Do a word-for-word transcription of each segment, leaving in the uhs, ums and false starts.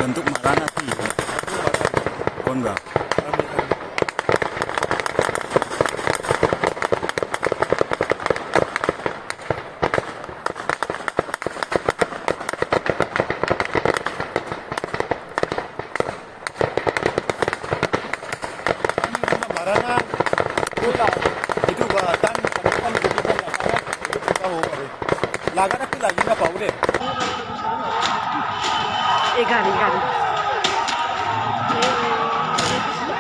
Untuk Maranatha. Kon ba? Marana, itu ba tan, tan, tan, itu ba tan, itu ba tan, lagi nak kau deh. Eh, gari, gari.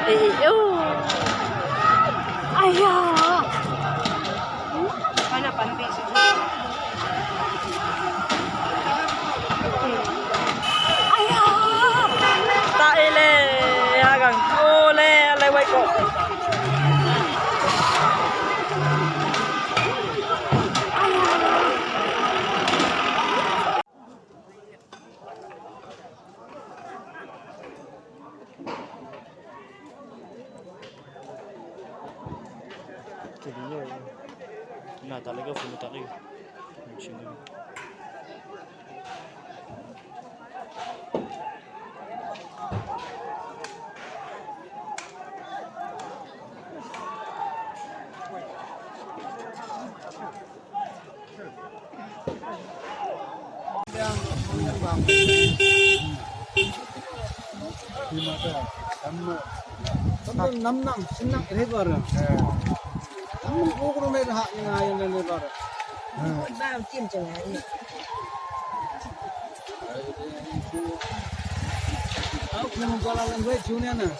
Eh, eh, oh. Ayah. Mana panti sih? Ayah. Ta ele, hagang. Ole, ale wai ko. Na ta lagi, phone ta lagi. Nam nam, sinak river. Nam nam, ko ko me ha, na, na, river. Ba, tim, tim. Aku mau jalan lagi, Junior, na.